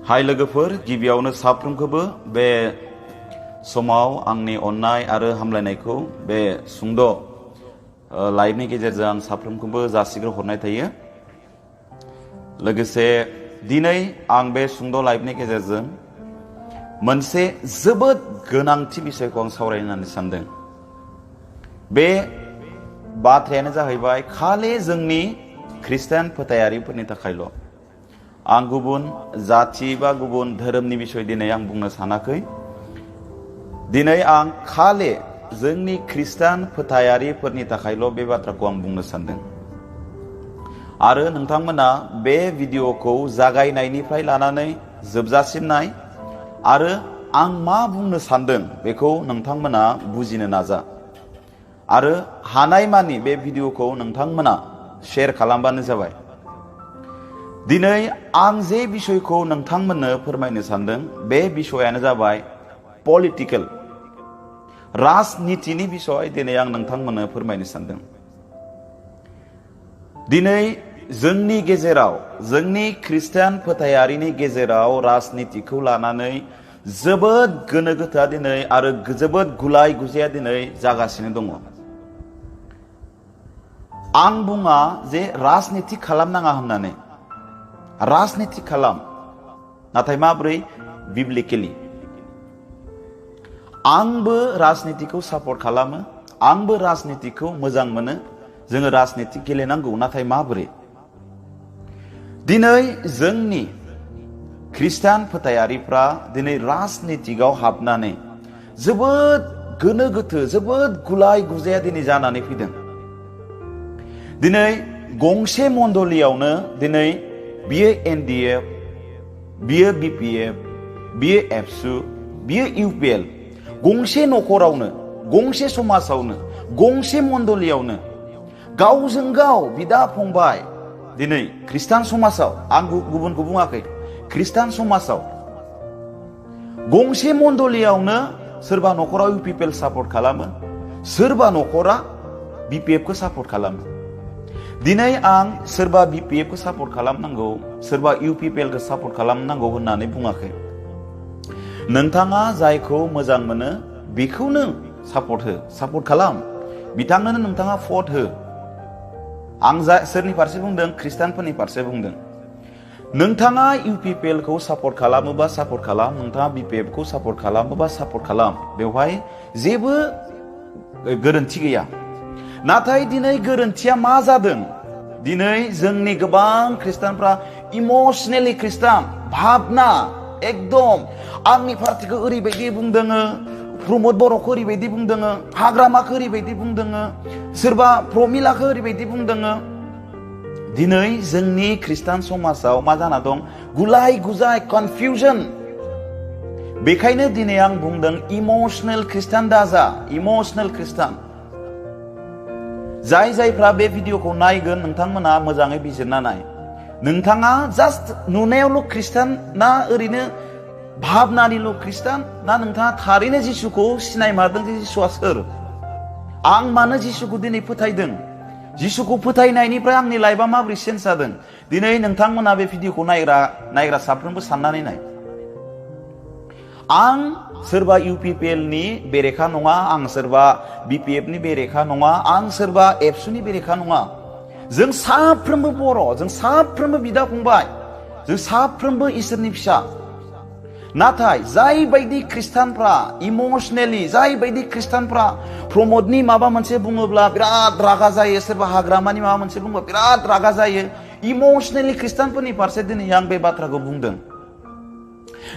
हाय लोगोफोर, गिबियावनो साफ्रोमखौबो बे समाव आंनि अननाय आरो हामलायनायखौ बे सुंद' लाइभनि गेजेरजों आं साफ्रोमखौबो जासिहरनाय थायो। लोगोसे दिनै आं बे सुंद' लाइभनि गेजेरजों मोनसे जोबोद गोनांथि बिषयखौ आं सावरायनो होननानै सानदों। बे बाथ्रायानो जाहैबाय खालि जोंनि ख्रिस्टान फोथायारिफोरनि थाखायल'। आं गुबुन जाति बा गुबुन धोरोमनि बिषय दिनै आं बुंनो सानाखै। दिनै आं खालि जोंनि ख्रिस्टान फोथायारिफोरनि थाखायल' बे बाथ्राखौ आं बुंनो सानदों। आरो नोंथांमोना बे भिडिअ'खौ जागायनायनिफ्राय लानानै जोबजासिम नाय आरो आं मा बुंनो सानदों बेखौ नोंथांमोना बुजिनो नाजा। आरो हानायमानि बे भिडिअ'खौ नोंथांमोना शेयार खालामबानो जाबाय। दिनै आं जे बिषयखौ नोंथांमोननो फोरमायनो सानदों बे बिषयानो जाबाय पलिटिकेल, राजनितिनि बिषय दिनै आं नोंथांमोननो फोरमायनो सानदों। दिनै जोंनि गेजेराव, जोंनि ख्रिस्टान फोथायारिनि गेजेराव राजनितिखौ लानानै जोबोद गोनो गोथोआ दिनै आरो जोबोद गुलाय गुजाया दिनै जागासिनो दङ। आं बुङा जे राजनिति खालामनाङा होननानै, राजनिति खालाम, नाथाय माब्रै बिब्लिकेलि। आंबो राजनितिखौ सापर्ट खालामो, आंबो राजनितिखौ मोजां मोनो। जोङो राजनिति गेलेनांगौ, नाथाय माबोरै? दिनै जोंनि ख्रिस्टान फोथायारिफ्रा दिनै राजनितिआव हाबनानै जोबोद गोनो गोथो, जोबोद गुलाय गुजाया दिनै जानानै फैदों। दिनै गंसे मण्डलियावनो दिनै बियो एनडिएफ, बियो बिपिएफ, बियो एबसु, बियो इउपिएल, गंसे न'खरावनो, गंसे समाजावनो, गंसे मण्डलियावनो गावजों गाव बिदा फंबाय दिनै ख्रिस्टान समाजाव, आं गुबुनखौ बुङाखै, ख्रिस्टान समाजाव गंसे मण्डलियावनो सोरबा न'खराव इउपिपिएल सापर्ट खालामो, सोरबा न'खरा बिपिएफखौ सापर्ट खालामो। दिनै आं सोरबा बिपिएफखौ सापर्ट खालामनांगौ, सोरबा इउपिपिएलखौ सापर्ट खालामनांगौ होननानै बुङाखै। नोंथाङा जायखौ मोजां मोनो बेखौनो सापर्ट हो, सापर्ट खालाम, बिथांनोनो नोंथाङा भट हो। आं सोरनि फारसे बुंदों? ख्रिस्टानफोरनि फारसे बुंदों। नोंथाङा इउपिपिएलखौ सापर्ट खालामोबा सापर्ट खालाम, नोंथाङा बिपिएफखौ सापर्ट खालामोबा सापर्ट खालाम, बेवहाय जेबो गोरोन्थि गैया। नाथाय दिनै गोरोन्थिया मा जादों? दिनै जोंनि गोबां ख्रिस्टानफ्रा इमोसनेलि ख्रिस्टान, भाबना एकदम आंनि पार्टिखौ ओरैबायदि बुंदों, प्रमद बर'खौ ओरैबायदि बुंदों, हाग्रामाखौ ओरैबायदि बुंदों, सोरबा प्रमिलाखौ ओरैबायदि बुंदों। दिनै जोंनि ख्रिस्टान समाजाव मा जाना दं? गुलाय गुजाय, कनफिउजन। बेखायनो दिनै आं बुंदों इमोसनेल ख्रिस्टान दाजा, इमोसनेल ख्रिस्टान। जायफ्रा बे भिडिअखौ नायगोन नोंथांमोना मोजाङै बिजिरना नाय। नोंथाङा जास्ट नुनायावल' ख्रिस्टान ना ओरैनो भाबनानिल' ख्रिस्टान, ना नोंथाङा थारैनो जिसुखौ सिनायमारदों जे जिसुआ सोर? आं मानो जिसुखौ दिनै फोथायदों? जिसुखौ फोथायनायनिफ्राय आंनि लाइफआ माबोरै चेन्ज जादों? दिनै नोंथांमोना बे भिडिअखौ नायग्रा साफ्रोमबो साननानै नाय। आं सोरबा इउपिपिएलनि बेरेखा नङा, आं सोरबा बिपिएफनि बेरेखा नङा, आं सोरबा एबसुनि बेरेखा नङा। जों साफ्रोमबो बर', जों साफ्रोमबो बिदा फंबाय, जों साफ्रोमबो इसोरनि फिसा। नाथाय जायबायदि ख्रिस्टानफ्रा इमोसनेलि, जायबायदि ख्रिस्टानफ्रा प्रमदनि माबा मोनसे बुङोब्ला बिराद रागा जायो, सोरबा हाग्रामानि माबा मोनसे बुङोब्ला बिराद रागा जायो, इमोसनेलि ख्रिस्टानफोरनि फारसे दिनै आं बे बाथ्राखौ बुंदों।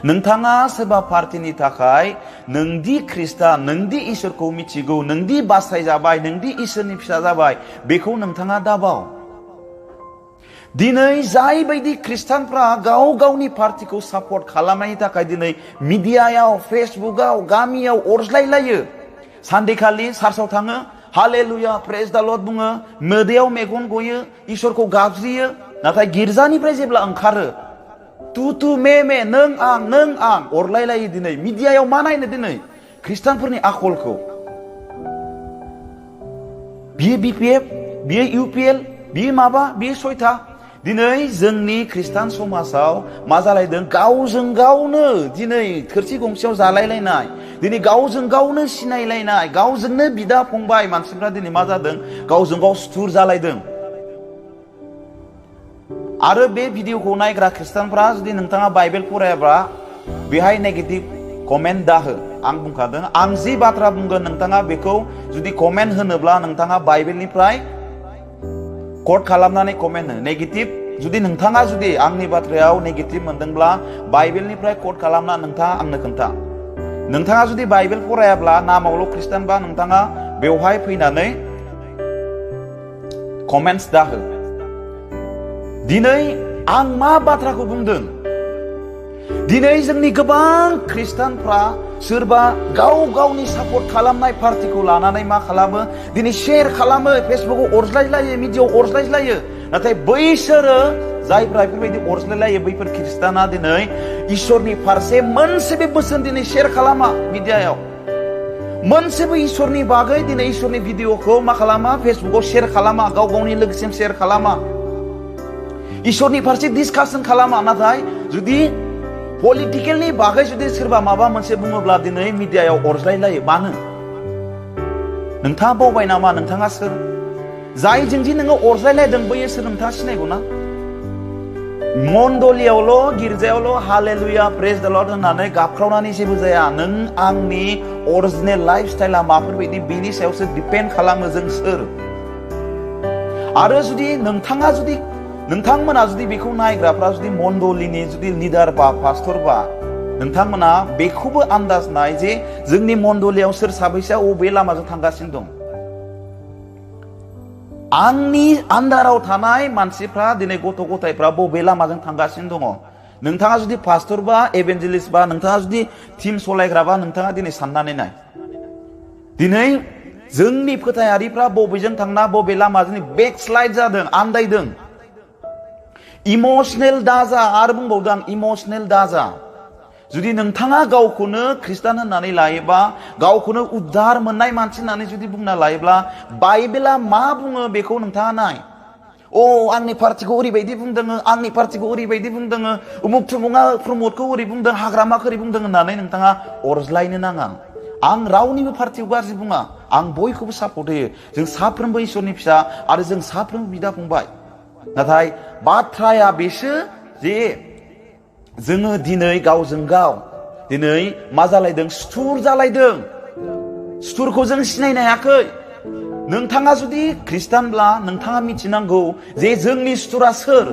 नोंथाङा सोरबा पार्टिनि थाखाय नोंदि ख्रिस्टान, नोंदि इसोरखौ मिथिगौ, नोंदि बासायजाबाय, नोंदि इसोरनि फिसा जाबाय, बेखौ नोंथाङा दाबाव। दिनै जायबायदि ख्रिस्टानफ्रा गाव गावनि पार्टिखौ सापर्ट खालामनायनि थाखाय दिनै मिडियायाव, फेसबुकआव, गामियाव अरज्लायलायो, सानदेखालि चार्चआव थाङो, हालेलुया प्रेज द लर्ड बुङो, मोदैयाव मेगन गयो, इसोरखौ गाबज्रियो, नाथाय गिर्जानिफ्राय जेब्ला ओंखारो तु तु मे मे, नों आं अरलायलायो। दिनै मिडियायाव मा नायनो? दिनै खृष्टानफोरनि आखलखौ बियो BPF बियो UPL बियो माबा बियो सयथा दिनै जोंनि खृष्टान समाजाव मा जालायदों गावजों गावनो दिनै थोरसि गंसेयाव जालायलायनाय दिनै गावजों गावनो सिनायलायनाय गावजोंनो बिदा फंबाय मानसिफ्रा दिनै मा जादों गावजों गाव सुथुर जालायदों आरो बे भिडिअखौ नायग्रा खृष्टानफ्रा जुदि नोंथाङा बाइबेल फरायाब्ला बेहाय नेगेटिभ कमेन्ट दाहो आं बुंखादों आं जि बाथ्रा बुंगोन नोंथाङा बेखौ जुदि कमेन्ट होनोब्ला नोंथाङा बाइबेलनिफ्राय कोट खालामनानै कमेन्ट हो नेगेटिभ जुदि नोंथाङा जुदि आंनि बाथ्रायाव नेगेटिभ मोनदोंब्ला बाइबेलनिफ्राय कोट खालामना नोंथाङा आंनो खोन्था नोंथाङा जुदि बाइबेल फरायाब्ला नामावल' खृष्टानबा नोंथाङा बेवहाय फैनानै कमेन्ट्स दाहो दिनै आं मा बाथ्राखौ बुंदों दिनै जोंनि गोबां खृष्टानफ्रा सोरबा गाव गावनि सापर्ट खालामनाय पार्टिखौ लानानै मा खालामो दिनै शेयार खालामो फेसबुकआव अरज्लायलायो मिडियाआव अरज्लायलायो नाथाय बैसोरो जायफ्रा बेफोरबायदि अरज्लायलायो बैफोर खृष्टाना दिनै इसोरनि फारसे मोनसेबो बोसोन दिनै शेयार खालामा मिडियायाव मोनसेबो इसोरनि बागै दिनै इसोरनि भिडिअखौ मा खालामा फेसबुकआव शेयार खालामा गाव गावनि लोगोसिम शेयार खालामा इसोरनि फारसे डिसकासन खालामा नाथाय जुदि पलिटिकेलनि बागै जुदि सोरबा माबा मोनसे बुङोब्ला दिनै मिडियायाव अरज्लायलायो मानो नोंथाङा बावबाय नामा नोंथाङा सोर जायजों दि नोङो अरज्लायलायदों बैयो सोर नोंथाङा सिनायगौ ना मण्डलियावल' गिर्जायावल' हालेलुया प्रेज द लर्ड होननानै गाबख्रावनानै जेबो जाया नों आंनि अरिजिनेल लाइफ स्टाइला माफोरबायदि बेनि सायावसो डिपेन्ड खालामो जों सोर आरो जुदि नोंथांमोना जुदि बेखौ नायग्राफ्रा जुदि मण्डलिनि जुदि लिडार बा पास्टर बा नोंथांमोना बेखौबो आन्दाज नाय जे जोंनि मण्डलियाव सोर साबैसेया अबे लामाजों थांगासिनो दं आंनि आन्दाराव थानाय मानसिफ्रा दिनै गथ' गथायफ्रा बबे लामाजों थांगासिनो दङ नोंथाङा जुदि पास्टर बा एभेन्जेलिस्ट बा नोंथाङा जुदि टिम सलायग्राबा नोंथाङा दिनै साननानै नाय दिनै जोंनि फोथायारिफ्रा बबेजों थांना बबे लामाजों बेकस्लाइड जादों आन्दायदों इमोशनेल दाजा आरो बुंबावदों आं इमोशनेल दाजा जुदि नोंथाङा गावखौनो खृष्टान होननानै लायोबा गावखौनो उद्धार मोननाय मानसि होननानै जुदि बुंना लायोब्ला बाइबेला मा बुङो बेखौ नोंथाङा नाय आंनि पार्टिखौ ओरैबायदि बुंदों आंनि पार्टिखौ ओरैबायदि बुंदों उमुक थुमुकआ प्रमदखौ ओरै बुंदों हाग्रामाखौ ओरै बुंदों होननानै नोंथाङा अरज्लायनो नाङा आं रावनिबो पार्टिखौ गाज्रि बुङा आं बयखौबो सापर्ट होयो जों साफ्रोमबो इसोरनि फिसा आरो जों साफ्रोमबो बिदा फंबाय नाथाय बाथ्राया बेसो जे जोङो दिनै गावजों गाव दिनै मा जालायदों सुथुर जालायदों सुथुरखौ जों सिनायनो हायाखै नोंथाङा जुदि खृष्टानब्ला नोंथाङा मिथिनांगौ जे जोंनि सुथुरा सोर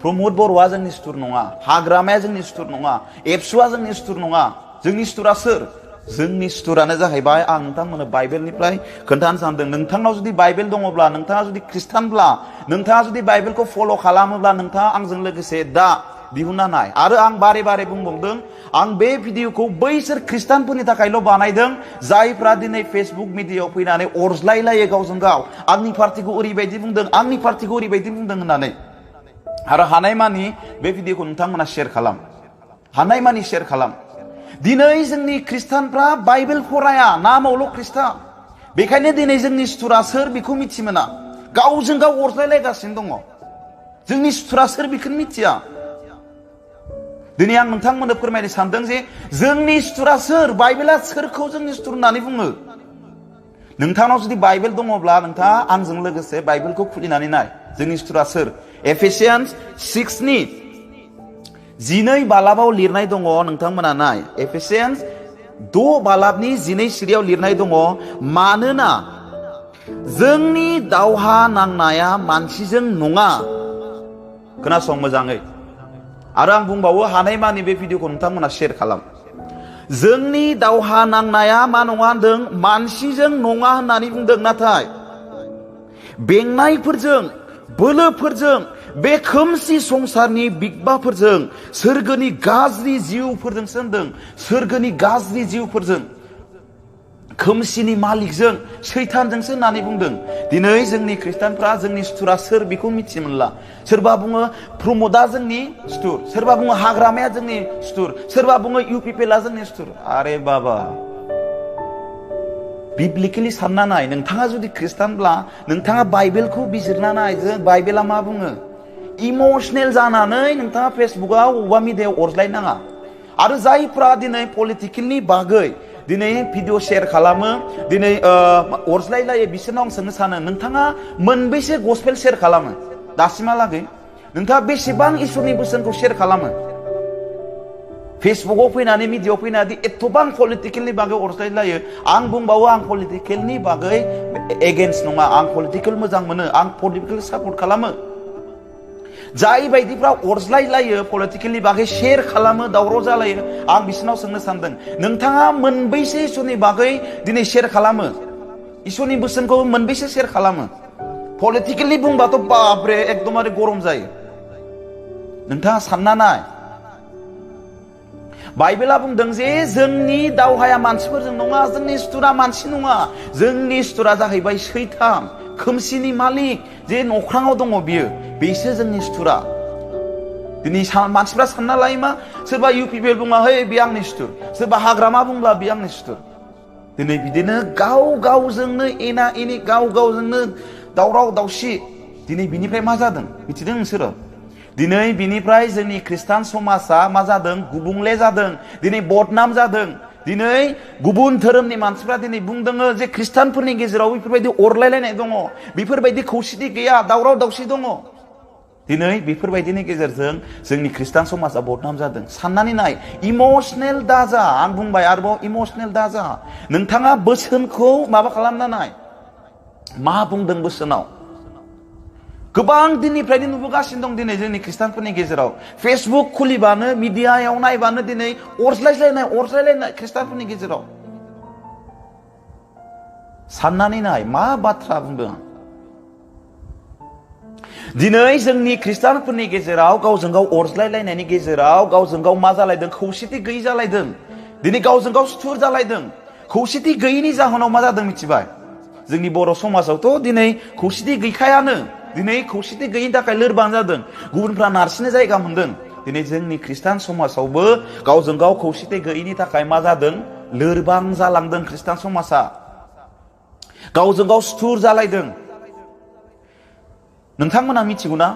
प्रमद बर'आ जोंनि सुथुर नङा हाग्रामाया जोंनि सुथुर नङा एबसुआ जोंनि सुथुर नङा जोंनि सुथुरा सोर जोंनि सुथुरानो जाहैबाय आं नोंथांमोननो बाइबेलनिफ्राय खोन्थानो सानदों नोंथांनाव जुदि बाइबेल दङब्ला नोंथाङा जुदि खृष्टानब्ला नोंथाङा जुदि बाइबेलखौ फल' खालामोब्ला नोंथाङा आंजों लोगोसे दा दिहुनना नाय आरो आं बारे बारे बुंबावदों आं बे भिडिअखौ बैसोर खृष्टानफोरनि थाखायल' बानायदों जायफ्रा दिनै फेसबुक मिडियायाव फैनानै अरज्लायलायो गावजों गाव आंनि पार्टिखौ ओरैबायदि बुंदों आंनि पार्टिखौ ओरैबायदि बुंदों होननानै आरो हानायमानि बे भिडिअखौ नोंथांमोना शेयार खालाम हानायमानि शेयार खालाम दिनै जोंनि खृष्टानफ्रा बाइबेल फराया नामावल' खृष्टान बेखायनो दिनै जोंनि सुथुरा सोर बेखौ मिथि मोना गावजों गाव अरज्लायलायगासिनो दङ जोंनि सुथुरा सोर बेखौनो मिथिया दिनै आं नोंथांमोननो फोरमायनो सानदों जे जोंनि सुथुरा सोर बाइबेला सोरखौ जोंनि सुथुर होननानै बुङो नोंथांनाव जुदि बाइबेल दङब्ला नोंथाङा आंजों लोगोसे बाइबेलखौ खुलिनानै नाय जोंनि सुथुरा सोर एफेसियान्स 6 12 बालाबाव लिरनाय दङ नोंथांमोना नाय एफेसियान्स 6 बालाबनि 12 सिरियाव लिरनाय दङ मानोना जोंनि दावहा नांनाया मानसिजों नङा खोनासं मोजाङै आरो आं बुंबावो हानायमानि बे भिडिअखौ नोंथांमोना शेयार खालाम जोंनि दावहा नांनाया मा नङा होनदों मानसिजों नङा होननानै बुंदों नाथाय बेंनायफोरजों बोलोफोरजों बे खोमसि संसारनि बिगबाफोरजों सोरगोनि गाज्रि जिउफोरजोंसो होनदों सोरगोनि गाज्रि जिउफोरजों खोमसिनि मालिकजों सैतानजोंसो होननानै बुंदों दिनै जोंनि खृष्टानफ्रा जोंनि सुथुरा सोर बेखौ मिथि मोनला सोरबा बुङो प्रमदा जोंनि सुथुर सोरबा बुङो हाग्रामाया जोंनि सुथुर सोरबा बुङो इउपिपिएलआ जोंनि सुथुर आरे बाबा बिब्लिकेलि सानना नाय नोंथाङा जुदि खृष्टानब्ला नोंथाङा बाइबेलखौ बिजिरना नाय बाइबेला मा बुङो इमोशनेल जानानै नोंथाङा फेसबुकआव अबा मिडियायाव अरज्लायनाङा आरो जायफ्रा दिनै पलिटिकेलनि बागै दिनै भिडिअ शेयार खालामो दिनै अरज्लायलायो बिसोरनाव आं सोंनो सानो नोंथाङा मोनबेसे गस्पेल शेयार खालामो दासिमहालागै नोंथाङा बेसेबां इसोरनि बोसोनखौ शेयार खालामो फेसबुकआव फैनानै मिडियायाव फैनानै एथबां पलिटिकेलनि बागै अरज्लायलायो आं बुंबावो आं पलिटिकेलनि बागै एगेन्स्ट नङा आं पलिटिकेल मोजां मोनो आं पलिटिकेल सापर्ट खालामो जाय बायदिफ्रा अरज्लायलायो पलिटिकेलनि बागै शेयार खालामो दावराव जालायो आं बिसोरनाव सोंनो सानदों नोंथाङा मोनबेसे इसोरनि बागै दिनै शेयार खालामो इसोरनि बोसोनखौ मोनबेसे शेयार खालामो पलिटिकेलनि बुंबाथ' बाबरे एकदमबारे गरम जायो नोंथाङा सानना नाय बाइबेला बुंदों जे जोंनि दावहाया मानसिफोरजों नङा जोंनि सुथुरा मानसि नङा जोंनि सुथुरा जाहैबाय सैतान खोमसिनि मालिक जे नख्राङाव दङ बियो बेसो जोंनि सुथुरा दिनै मानसिफ्रा सानना लायो मा सोरबा इउपिपिएल बुङा है बे आंनि सुथुर सोरबा हाग्रामा बुंब्ला बे आंनि सुथुर दिनै बिदिनो गाव गावजोंनो एना एनि गाव गावजोंनो दावराव दावसि दिनै बिनिफ्राय मा जादों मिथिदों नोंसोरो दिनै बिनिफ्राय जोंनि खृष्टान समाजा मा जादों गुबुंले जादों दिनै बदनाम जादों दिनै गुबुन धोरोमनि मानसिफ्रा दिनै बुंदों जे खृष्टानफोरनि गेजेराव बेफोरबायदि अरलायलायनाय दङ बेफोरबायदि खौसेथि गैया दावराव दावसि दङ दिनै बेफोरबायदिनि गेजेरजों जोंनि खृष्टान समाजा बदनाम जादों साननानै नाय इमोशनेल दाजा आं बुंबाय आरोबाव इमोशनेल दाजा नोंथाङा बोसोनखौ माबा खालामना नाय मा बुंदों बोसोनाव गोबां दिननिफ्रायनो नुबोगासिनो दं दिनै जोंनि खृष्टानफोरनि गेजेराव फेसबुक खुलिबानो मिडियायाव नायबानो दिनै अरज्लायलायनाय खृष्टानफोरनि गेजेराव साननानै नाय मा बाथ्रा बुंदों दिनै जोंनि खृष्टानफोरनि गेजेराव गावजों गाव अरज्लायलायनायनि गेजेराव गावजों गाव मा जालायदों खौसेथि गैयै जालायदों दिनै गावजों गाव सुथुर जालायदों खौसेथि गैयैनि जाहोनाव मा जादों मिथिबाय जोंनि बर' समाजावथ' दिनै खौसेथि गैखायानो दिनै खौसेथि गैयिनि थाखाय लोरबां जादों गुबुनफ्रा नारसिनो जायगा मोनदों दिनै जोंनि खृष्टान समाजावबो गावजों गाव खौसेथि गैयिनि थाखाय मा जादों लोरबां जालांदों खृष्टान समाजा गावजों गाव सुथुर जालायदों नोंथांमोना मिथिगौना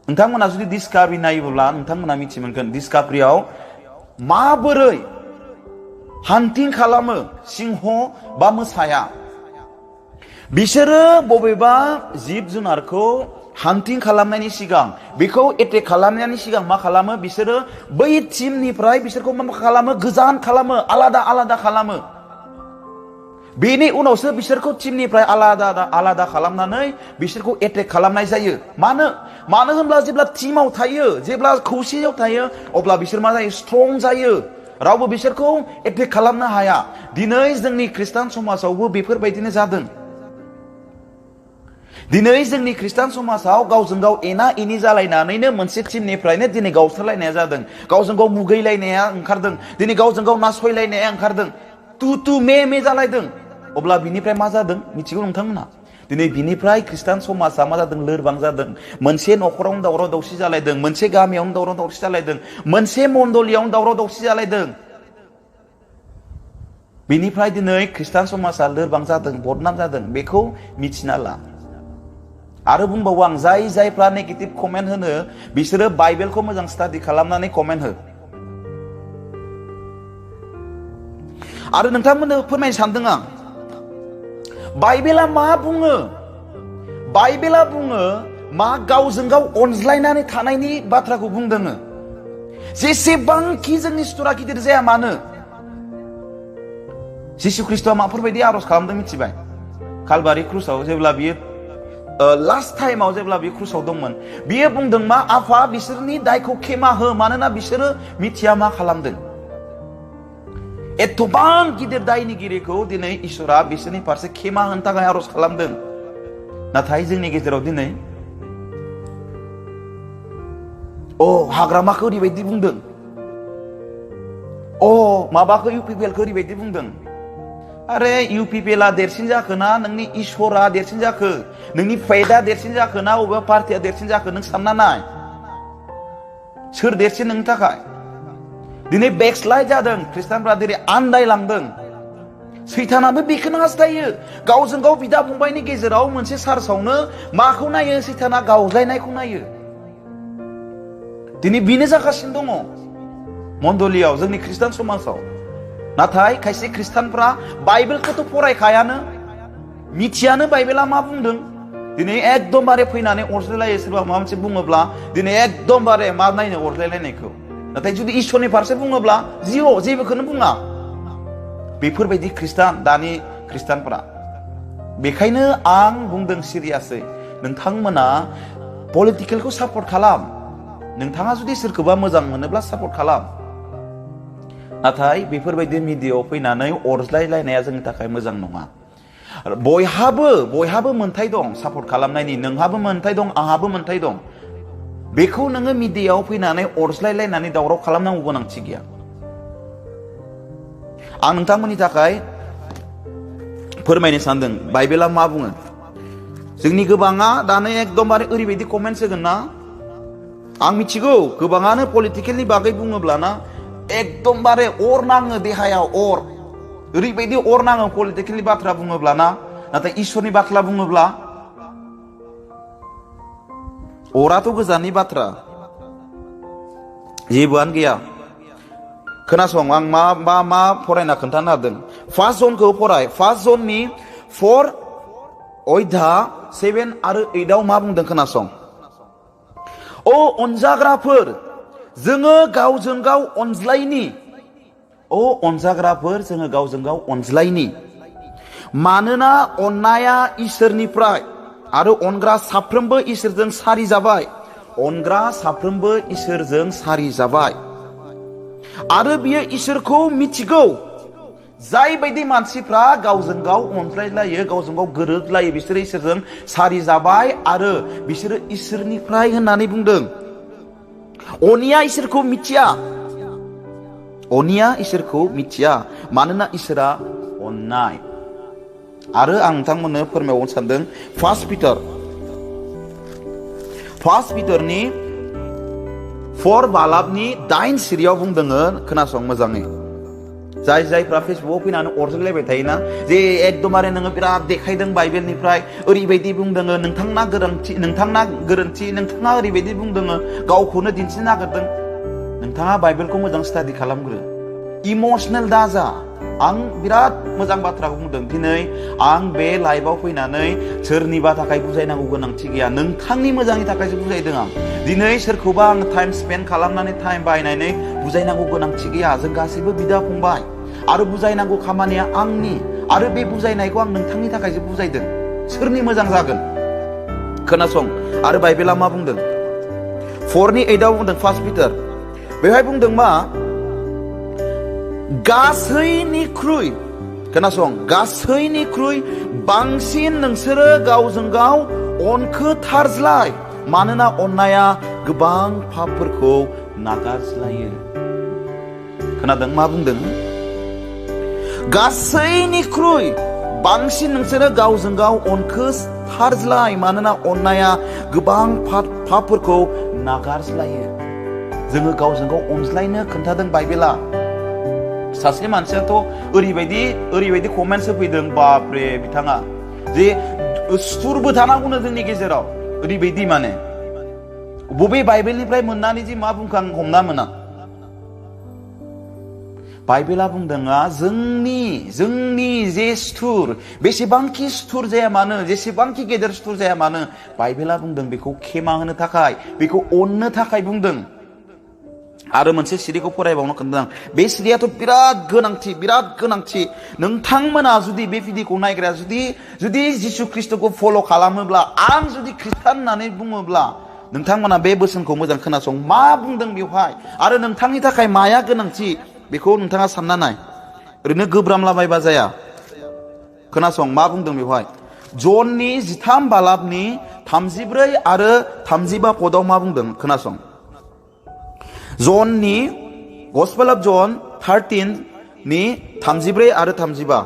नोंथांमोना जुदि डिस्काभारि नायोब्ला नोंथांमोना मिथि मोनगोन डिस्काभारियाव माबोरै हान्टिं खालामो सिंह बा मोसाया बिसोरो बबेबा जिब जुनारखौ हान्टिं खालामनायनि सिगां बेखौ एटेक खालामनायनि सिगां मा खालामो बिसोरो बै टीमनिफ्राय बिसोरखौ मा खालामो गोजान खालामो आलादा खालामो बेनि उनावसो बिसोरखौ टीमनिफ्राय आलादा खालामनानै बिसोरखौ एटेक खालामनाय जायो मानो होनब्ला जेब्ला टीमाव थायो जेब्ला खौसेयाव थायो अब्ला बिसोर मा जायो स्ट्रं जायो रावबो बिसोरखौ एटेक खालामनो हाया दिनै जोंनि खृष्टान समाजावबो बेफोरबायदिनो जादों दिनै जोंनि खृष्टान समाजाव गावजों गाव एना एनि जालायनानैनो मोनसे टीमनिफ्रायनो दिनै गावस्रालायनाया जादों गावजों गाव मुगैलायनाया ओंखारदों दिनै गावजों गाव नासयलायनाया ओंखारदों तु मे जालायदों अब्ला बिनिफ्राय मा जादों मिथिगौ नोंथांमोना दिनै बिनिफ्राय खृष्टान समाजा मा जादों लोरबां जादों मोनसे न'खरावनो दावराव दावसि जालायदों मोनसे गामियावनो दावराव दावसि जालायदों मोनसे मण्डलियावनो दावराव दावसि जालायदों बिनिफ्राय दिनै खृष्टान समाजा लोरबां जादों बदनाम जादों बेखौ मिथिना ला आरो बुंबावो आं जायफ्रा नेगेटिभ कमेन्ट होनो बिसोरो बाइबेलखौ मोजां स्टाडि खालामनानै कमेन्ट हो आरो नोंथांमोननो फोरमायनो सानदों आं बाइबेला मा बुङो बाइबेला बुङो मा गावजों गाव अनज्लायनानै थानायनि बाथ्राखौ बुंदों जेसेबांखि जोंनि सुथुरा गिदिर जाया मानो जिसु ख्रिस्टआ माफोरबायदि आरज खालामदों मिथिबाय कालभारि क्रुसाव जेब्ला बियो लास्ट टाइमाव जेब्ला बियो क्रुसाव दंमोन बियो बुंदों मा आफा बिसोरनि दायखौ खेमा हो मानोना बिसोरो मिथिया मा खालामदों एथबां गिदिर दायनिगिरिखौ दिनै इसोरा बिसोरनि फारसे खेमा होनो थाखाय आरज खालामदों नाथाय जोंनि गेजेराव दिनै हाग्रामाखौ ओरैबायदि बुंदों माबाखौ इउपिपिएलखौ ओरैबायदि बुंदों आरे इउपिपिएलआ देरसिन जाखो ना नोंनि इसोरा देरसिन जाखो नोंनि फेटआ देरसिन जाखो ना बबेबा पार्टिया देरसिन जाखो नों सानना नाय सोर देरसिन नोंनि थाखाय दिनै बेकस्लाइड जादों खृष्टानफ्रा दिनै आन्दायलांदों सैतानाबो बेखौनो हास्थायो गावजों गाव बिदा फंबायनि गेजेराव मोनसे चार्चआवनो माखौ नायो सैताना गावज्लायनायखौ नायो दिनै बेनो जागासिनो दङ मण्डलियाव जोंनि ख्रिस्टान समाजाव नाथाय खायसे ख्रिस्टानफ्रा बाइबेलखौथ' फरायखायानो मिथियानो बाइबेला मा बुंदों दिनै एकदमबारे फैनानै अरज्लायलायो सोरबा माबा मोनसे बुङोब्ला दिनै एकदमबारे मा नायनो अरज्लायलायनायखौ नाथाय जुदि इसोरनि फारसे बुङोब्ला जेबोखौनो बुङा बेफोरबायदि ख्रिस्टान दानि ख्रिस्टानफोरा बेखायनो आं बुंदों सिरियासै नोंथांमोना पलिटिकेलखौ सापर्ट खालाम नोंथाङा जुदि सोरखौबा मोजां मोनोब्ला सापर्ट खालाम नाथाय बेफोरबायदि मिडियायाव फैनानै अरज्लायलायनाया जोंनि थाखाय मोजां नङा बयहाबो मोन्थाय दं सापर्ट खालामनायनि नोंहाबो मोन्थाय दं आंहाबो मोन्थाय दं बेखौ नोङो मिडियायाव फैनानै अरज्लायलायनानै दावराव खालामनांगौ गोनांथि गैया आं नोंथांमोननि थाखाय फोरमायनो सानदों बाइबेला मा बुङो जोंनि गोबाङा दानो एकदमबारे ओरैबायदि कमेन्ट्स होगोन ना आं मिथिगौ गोबाङानो पलिटिकेलनि बागै बुङोब्लाना एकदमबारे अर नाङो देहायाव अर ओरैबायदि अर नाङो पलिटिकेलनि बाथ्रा बुङोब्लाना नाथाय इसोरनि बाथ्रा बुङोब्ला अराथ' गोजाननि बाथ्रा जेबोआनो गैया खोनासं आं मा फरायना खोन्थानो हादों फार्स्ट जनखौ फराय फार्स्ट जननि 4 अध्याय 7 आरो 8 आव मा बुंदों खोनासं अ अनजाग्राफोर जोङो गावजों गाव अनज्लायनि अ अनजाग्राफोर जोङो गावजों गाव अनज्लायनि मानोना अननाया इसोरनिफ्राय आरो अनग्रा साफ्रोमबो इसोरजों सारि जाबाय अनग्रा साफ्रोमबो इसोरजों सारि जाबाय आरो बियो इसोरखौ मिथिगौ जाय बायदि मानसिफ्रा गावजों गाव अनज्लायलायो गावजों गाव गोरोबलायो बिसोरो इसोरजों सारि जाबाय आरो बिसोरो इसोरनिफ्राय होननानै बुंदों अनिया इसोरखौ मिथिया मानोना इसोरा अननाय आरो आं नोंथांमोननो फोरमायबावनो सानदों फार्स्ट पिटारनि 4 बालाबनि 8 सिरियाव बुंदोङो खोनासं मोजाङै जायफ्रा फेसबुकआव फैनानै अरज्लायबाय थायोना जे एकदमबारे नोङो बिराद देखायदों बाइबेलनिफ्राय ओरैबायदि बुंदोङो नोंथांना गोरोन्थि नोंथाङा ओरैबायदि बुंदोङो गावखौनो दिन्थिनो नागिरदों नोंथाङा बाइबेलखौ मोजां स्टाडि खालामग्रो इमोशनेल दाजा आं बिराद मोजां बाथ्राखौ बुंदों दिनै आं बे लाइभआव फैनानै सोरनिबा थाखाय बुजायनांगौ गोनांथि गैया नोंथांनि मोजांनि थाखायसो बुजायदों आं दिनै सोरखौबा आं टाइम स्पेन्ड खालामनानै टाइम बाहायनानै बुजायनांगौ गोनांथि गैया जों गासैबो बिदा फंबाय आरो बुजायनांगौ खामानिया आंनि आरो बे बुजायनायखौ आं नोंथांनि थाखायसो बुजायदों सोरनि मोजां जागोन खोनासं आरो बाइबेला मा बुंदों 4 8 आव बुंदों फार्स्ट पिटार बेवहाय बुंदों मा गासैनिख्रुइ बांसिन नोंसोरो गावजों गाव अनखो थारज्लाय मानोना अननाया गोबां पापफोरखौ नागारज्लायो खोनादों मा बुंदों गासैनिख्रुइ बांसिन नोंसोरो गावजों गाव अनखो थारज्लाय मानोना अननाया गोबां पापफोरखौ नागारज्लायो जोङो गावजों गाव अनज्लायनो खोन्थादों बाइबेला सासे मानसियाथ' ओरैबायदि कमेन्ट्स होफैदों बापरे बिथाङा जे सुथुरबो थानांगौनो जोंनि गेजेराव ओरैबायदि माने बबे बाइबेलनिफ्राय मोननानै जे मा बुंखां हमना मोना बाइबेला बुंदोंआ जोंनि जे सुथुर बेसेबांखि सुथुर जाया मानो जेसेबांखि गेदेर सुथुर जाया मानो बाइबेला बुंदों बेखौ खेमा होनो थाखाय बेखौ अननो थाखाय बुंदों आरो मोनसे सिरिखौ फरायबावनो खोन्थादों बे सिरियाथ' बिराद गोनांथि नोंथांमोना जुदि बे भिडिअखौ नायग्राया जुदि जिसु ख्रिस्टखौ फल' खालामोब्ला आं जुदि ख्रिस्टान होननानै बुङोब्ला नोंथांमोना बे बोसोनखौ मोजां खोनासं मा बुंदों बेवहाय आरो नोंथांनि थाखाय माया गोनांथि बेखौ नोंथाङा सानना नाय ओरैनो गोब्रामलाबायबा जाया खोनासं मा बुंदों बेवहाय जननि 13 बालाबनि 34 आरो 35 पदआव मा बुंदों खोनासं जननि गस्पेल अफ जन 13 नि 34 आरो 35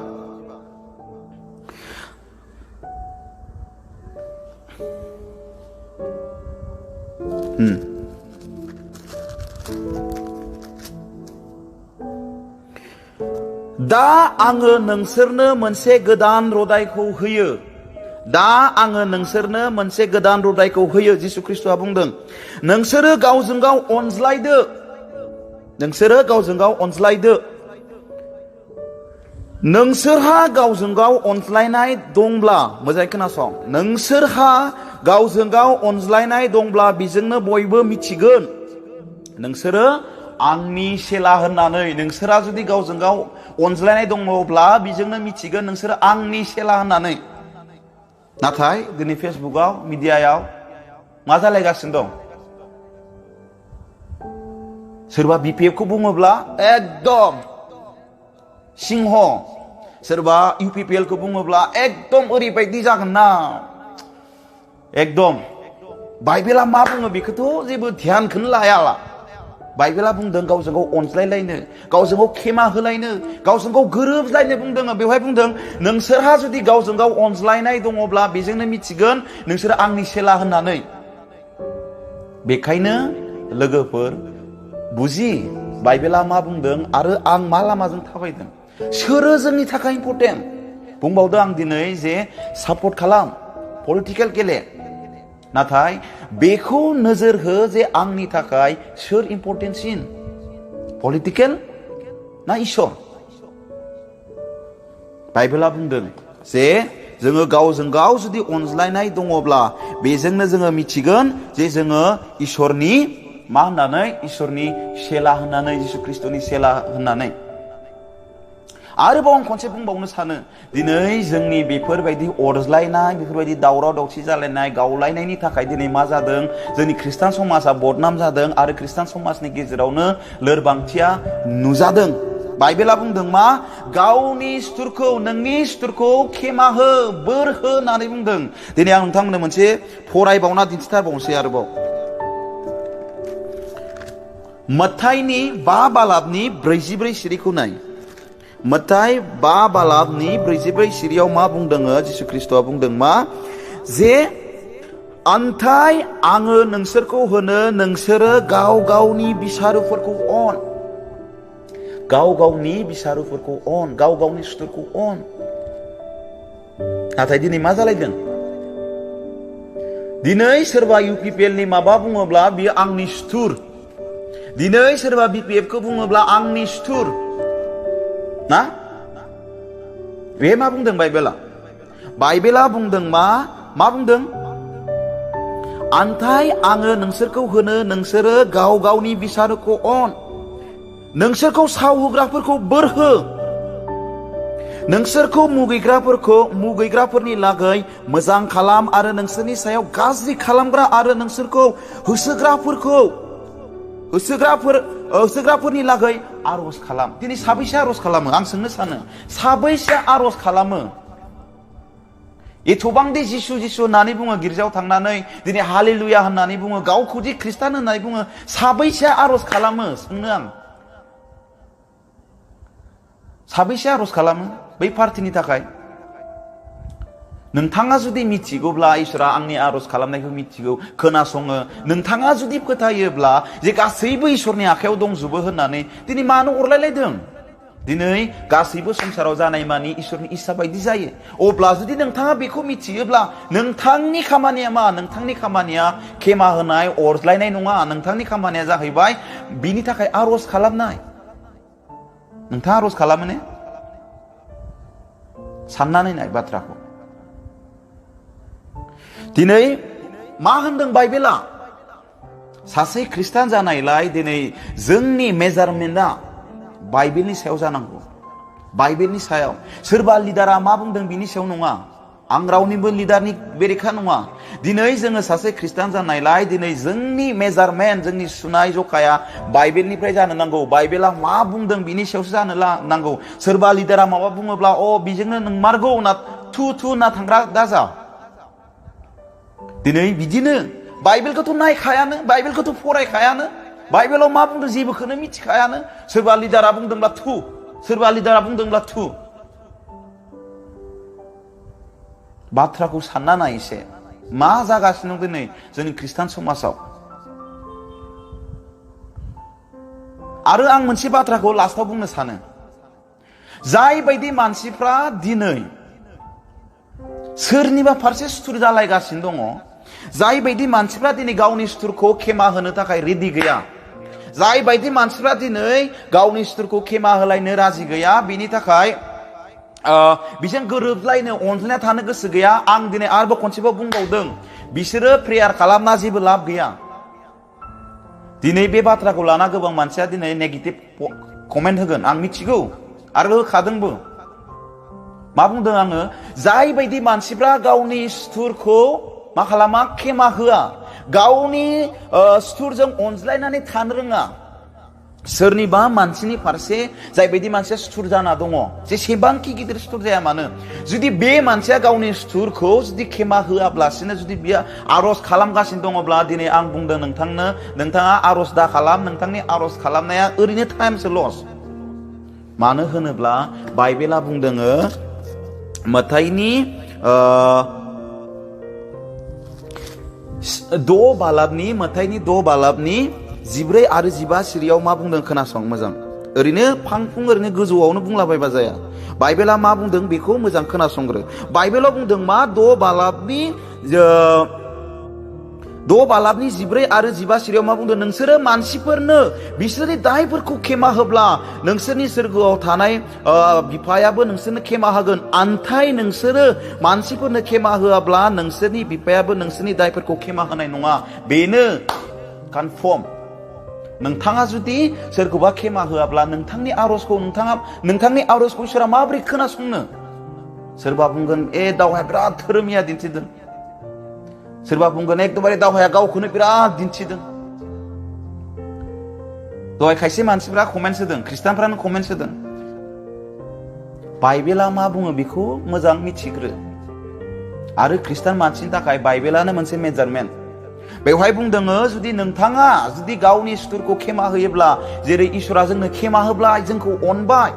दा आङो नोंसोरनो मोनसे गोदान रदायखौ होयो। दा आङो नोंसोरनो मोनसे गोदान रदायखौ होयो। जिसु ख्रिस्टआ बुंदों, नोंसोरो गावजों गाव अनज्लायदो। नोंसोरो गावजों गाव अनज्लायदो। नोंसोरहा गावजों गाव अनज्लायनाय दंब्ला, मोजाङै खोनासं, नोंसोरहा गावजों गाव अनज्लायनाय दंब्ला बेजोंनो बयबो मिथिगोन नोंसोरो आंनि सेला होननानै। नोंसोरा जुदि गावजों गाव अनज्लायनाय दङब्ला बेजोंनो मिथिगोन नोंसोरो आंनि सेला होननानै। नाथाय दिनै फेसबुकआव, मिडियायाव मा जालायगासिनो दं? सोरबा बिपिएफखौ बुङोब्ला एकदम सिंह, सोरबा इउपिपिएलखौ बुङोब्ला एकदम ओरैबायदि जागोन ना, एकदम बाइबेला मा बुङो बेखौथ' जेबो ध्यानखौनो लायाला। बाइबेला बुंदों गावजों गाव अनज्लायलायनो, गावजों गाव खेमा होलायनो, गावजों गाव गोरोबलायनो बुंदों। बेवहाय बुंदों नोंसोरहा जुदि गावजों गाव अनज्लायनाय दङब्ला बेजोंनो मिथिगोन नोंसोर आंनि सेला होननानै। बेखायनो लोगोफोर बुजि, बाइबेला मा बुंदों आरो आं मा लामाजों थाबायदों, सोरो जोंनि थाखाय इम्परटेन्ट। बुंबावदों आं दिनै जे सापर्ट खालाम, पलिटिकेल गेले, नाथाय बेखौ नोजोर हो जे आंनि थाखाय सोर इम्परटेन्टसिन, पलिटिकेल ना इसोर? बाइबेला बुंदों जे जोङो गावजों गाव जुदि अनज्लायनाय दङब्ला बेजोंनो जोङो मिथिगोन जे जोङो इसोरनि मा होननानै, इसोरनि सेला होननानै, जिसु ख्रिस्टनि सेला होननानै। आरोबाव आं खनसे बुंबावनो सानो, दिनै जोंनि बेफोरबायदि अरज्लायनाय, बेफोरबायदि दावराव दावसि जालायनाय, गावलायनायनि थाखाय दिनै मा जादों, जोंनि खृष्टान समाजा बदनाम जादों आरो खृष्टान समाजनि गेजेरावनो लोरबांथिया नुजादों। बाइबेला बुंदों मा, गावनि सुथुरखौ, नोंनि सुथुरखौ खेमा हो, बोर हो होननानै बुंदों। दिनै आं नोंथांमोननो मोनसे फरायबावना दिन्थिथारबावनोसै आरोबाव। मत्थाइनि 5 बालाबनि 44 सिरिखौ नाय। मत्थाइ 5 बालाबनि 44 सिरियाव मा बुंदों? जिसु ख्रिस्टआ बुंदों मा, जे अन्थाय आङो नोंसोरखौ होनो, नोंसोरो गाव गावनि बिसारुफोरखौ अन। गाव गावनि बिसारुफोरखौ अन, गाव गावनि सुथुरखौ अन। नाथाय दिनै मा जालायदों? दिनै सोरबा इउपिपिएलनि माबा बुङोब्ला बियो आंनि सुथुर। दिनै सोरबा बिपिएफखौ बुङोब्ला आंनि सुथुर ना? बे मा बुंदों बाइबेला? बाइबेला बुंदों मा बुंदों? अन्थाय आङो नोंसोरखौ होनो, नोंसोरो गाव गावनि बिसारुखौ अन। नोंसोरखौ सावहोग्राफोरखौ बोर हो। नोंसोरखौ मुगैग्राफोरनि लागै मोजां खालाम आरो नोंसोरनि सायाव गाज्रि खालामग्रा आरो नोंसोरखौ होसोग्राफोरनि लागै आरज खालाम। दिनै साबैसे आरज खालामो? आं सोंनो सानो, साबैसे आरज खालामो? एथबांदि जिसु जिसु होननानै बुङो गिर्जायाव थांनानै, दिनै हालेलुया होननानै बुङो, गावखौदि खृष्टान होननानै बुङो, साबैसे आरज खालामो? सोंनो आं, साबैसे आरज खालामो बै पार्टिनि थाखाय? नोंथाङा जुदि मिथिगौब्ला, इसोरा आंनि आरज खालामनायखौ मिथिगौ, खोनासङो, नोंथाङा जुदि फोथायोब्ला जे गासैबो इसोरनि आखायाव दंजोबो होननानै, दिनै मानो अरलायलायदों? दिनै गासैबो संसाराव जानाय मानि इसोरनि इस्सा बायदि जायो। अब्ला जुदि नोंथाङा बेखौ मिथियोब्ला नोंथांनि खामानिया मा? नोंथांनि खामानिया खेमा होनाय, अरज्लायनाय नङा। नोंथांनि खामानिया जाहैबाय बिनि थाखाय आरज खालामनाय। नोंथाङा आरज खालामो ने? साननानै नाय बाथ्राखौ। दिनै मा होनदों बाइबेला? सासे खृष्टान जानायलाय दिनै जोंनि मेजारमेन्टआ बाइबेलनि सायाव जानांगौ। बाइबेलनि सायाव। सोरबा लिडारा मा बुंदों बिनि सायाव नङा। आं रावनिबो लिडारनि बेरेखा नङा। दिनै जोङो सासे खृष्टान जानायलाय दिनै जोंनि मेजारमेन्ट, जोंनि सुनाय जखाया बाइबेलनिफ्राय जानो नांगौ। बाइबेला मा बुंदों बिनि सायावसो जानो नांगौ। सोरबा लिडारा माबा बुङोब्ला बेजोंनो नंमारगौ होनना थु होनना थांग्रा दाजा। दिनै बिदिनो बाइबेलखौथ' नायखायानो, बाइबेलखौथ' फरायखायानो, बाइबेलाव मा बुंदों जेबोखौनो मिथिखायानो। सोरबा लिडारा बुंदोंब्ला थु, सोरबा लिडारा बुंदोंब्ला थु। बाथ्राखौ सानना नाय एसे, मा जागासिनो दं दिनै जोंनि खृष्टान समाजाव। आरो आं मोनसे बाथ्राखौ लास्टाव बुंनो सानो, जाय बायदि मानसिफ्रा दिनै सोरनिबा फारसे सुथुर जालायगासिनो दङ, जाय बायदि मानसिफ्रा दिनै गावनि सुथुरखौ खेमा होनो थाखाय रेडि गैया, जाय बायदि मानसिफ्रा दिनै गावनि सुथुरखौ खेमा होलायनो राजि गैया, बिनि थाखाय बिजों गोरोबलायनो अनज्लायना थानो गोसो गैया, आं दिनै आरोबाव खनसेबाव बुंबावदों, बिसोरो प्रेयार खालामना जेबो लाब गैया। दिनै बे बाथ्राखौ लाना गोबां मानसिया दिनै नेगेटिभ कमेन्ट होगोन, आं मिथिगौ आरो होखादोंबो। मा बुंदों आङो? जाय बायदि मानसिफ्रा गावनि सुथुरखौ मा खालामा? खेमा होआ, गावनि सुथुरजों अनज्लायनानै थानो रोङा, सोरनिबा मानसिनि फारसे जाय बायदि मानसिया सुथुर जाना दङ, जेसेबांखि गिदिर सुथुर जाया मानो, जुदि बे मानसिया गावनि सुथुरखौ जुदि खेमा होआब्लासिनो जुदि बियो आरज खालामगासिनो दङब्ला, दिनै आं बुंदों नोंथांनो, नोंथाङा आरज दा खालाम, नोंथांनि आरज खालामनाया ओरैनो टाइमसो लस। मानो होनोब्ला बाइबेला बुंदों मत्ताइनि 6 बालाबनि 14 आरो 15 सिरियाव मा बुंदों खोनासं मोजां। ओरैनो फांफुं ओरैनो गोजौआवनो बुंलाबायबा जाया। बाइबेला मा बुंदों बेखौ मोजां खोनासंग्रो। बाइबेलाव बुंदों मा? 6 बालाबनि 14 आरो 15 सिरियाव मा बुंदों? नोंसोरो मानसिफोरनो बिसोरनि दायफोरखौ खेमा होब्ला नोंसोरनि सोरगोआव थानाय बिफायाबो नोंसोरनो खेमा होगोन। आन्थाय नोंसोरो मानसिफोरनो खेमा होआब्ला नोंसोरनि बिफायाबो नोंसोरनि दायफोरखौ खेमा होनाय नङा। बेनो कनफार्म। नोंथाङा जुदि सोरखौबा खेमा होआब्ला नोंथांनि आरजखौ इसोरा माबोरै खोनासंनो? सोरबा बुंगोन दावहाया बिराद धोरोमिया दिन्थिदों, सोरबा बुंगोन एकदमबारे दावहाया गावखौनो बिराद दिन्थिदों। दहाय खायसे मानसिफ्रा कमेन्ट होदों, ख्रिस्टानफ्रानो कमेन्ट होदों। बाइबेला मा बुङो बेखौ मोजां मिथिग्रो। आरो ख्रिस्टान मानसिनि थाखाय बाइबेलानो मोनसे मेजारमेन्ट। बेवहाय बुंदों जुदि नोंथाङा जुदि गावनि सुथुरखौ खेमा होयोब्ला, जेरै इसोरा जोंनो खेमा होब्ला जोंखौ अनबाय,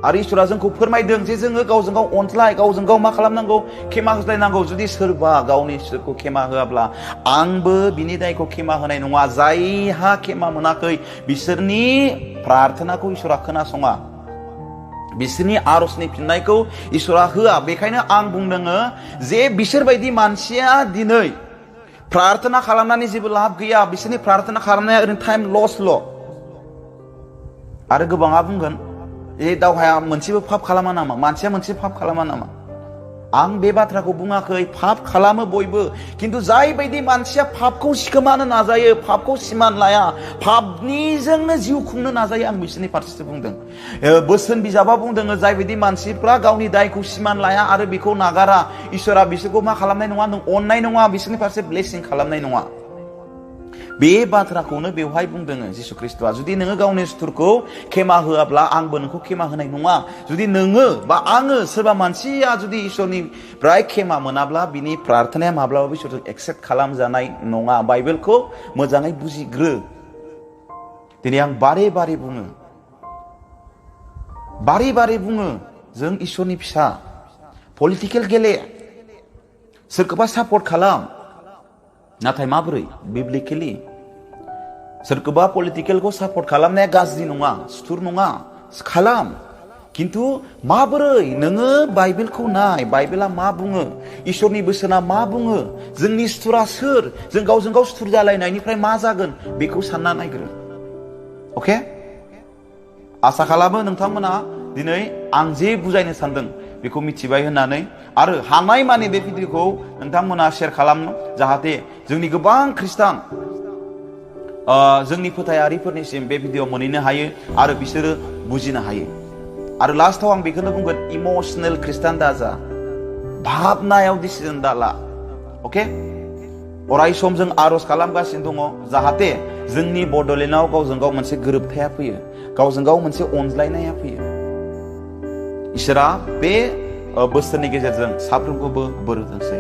आरो इसोरा जोंखौ फोरमायदों जे जोङो गावजों गाव अनज्लाय, गावजों गाव मा खालामनांगौ? खेमा होज्लायनांगौ। जुदि सोरबा गावनि सुथुरखौ खेमा होआब्ला आंबो बिनि दायखौ खेमा होनाय नङा। जायहा खेमा मोनाखै बिसोरनि प्रार्थनाखौ इसोरा खोनासङा, बिसोरनि आरजनि फिननायखौ इसोरा होआ। बेखायनो आं बुंदों जे बिसोरबायदि मानसिया दिनै प्रार्थना खालामनानै जेबो लाब गैया। बिसोरनि प्रार्थना खालामनाया ओरैनो टाइम लसल'। आरो गोबाङा बुंगोन दावहाया मोनसेबो पाप खालामा नामा? मानसिया मोनसे पाप खालामा नामा? आं बे बाथ्राखौ बुङाखै। पाप खालामो बयबो, खिन्थु जाय बायदि मानसिया पापखौ सिखोमानो नाजायो, पापखौ सिमान लाया, पापनिजोंनो जिउ खुंनो नाजायो, आं बिसोरनि फारसेसो बुंदों। बोसोन बिजाबा बुंदों जाय बायदि मानसिफ्रा गावनि दायखौ सिमान लाया आरो बेखौ नागारा, इसोरा बिसोरखौ मा खालामनाय नङा? नों अननाय नङा, बिसोरनि फारसे ब्लेसिं खालामनाय नङा। बे बाथ्राखौनो बेवहाय बुंदों जिसु ख्रिस्टआ। जुदि नोङो गावनि सुथुरखौ खेमा होआब्ला आंबो नोंखौ खेमा होनाय नङा। जुदि नोङो बा आङो सोरबा मानसिया जुदि इसोरनिफ्राय खेमा मोनाब्ला बिनि प्रार्थनाया माब्लाबाबो इसोरजों एक्सेप्ट खालामजानाय नङा। बाइबेलखौ मोजाङै बुजिग्रो। दिनै आं बारे बारे बुङो जों इसोरनि फिसा। पलिटिकेल गेले, सोरखौबा सापर्ट खालाम, नाथाय माबोरै? बिब्लिकेलि। सोरखौबा पलिटिकेलखौ सापर्ट खालामनाया गाज्रि नङा, सुथुर नङा, खालाम। खिन्थु माबोरै? नोङो बाइबेलखौ नाय, बाइबेला मा बुङो, इसोरनि बोसोना मा बुङो, जोंनि सुथुरा सोर, जों गावजों गाव सुथुर जालायनायनिफ्राय मा जागोन बेखौ सानना नायग्रो। अके? आसा खालामो नोंथांमोना दिनै आं जे बुजायनो सानदों बेखौ मिथिबाय होननानै, आरो हानाय मानि बे भिडिअखौ नोंथांमोना शेयार खालामनो, जाहाथे जोंनि गोबां ख्रिस्टान जोंनि फोथायारिफोरनिसिम बे भिडिअ मोनहैनो हायो आरो बिसोरो बुजिनो हायो। आरो लास्टआव आं बेखौनो बुंगोन, इमोशनेल ख्रिस्टान दाजा, भाबनायाव डिसिजन दाला। अके? अराय सम जों आरज खालामगासिनो दङ जाहाथे जोंनि बड'लेण्डआव गावजों गाव मोनसे गोरोबथाया फैयो, गावजों गाव मोनसे अनज्लायनाया फैयो। इसोरा बे बोसोरनि गेजेरजों साफ्रोमखौबो बोर होथोंसै।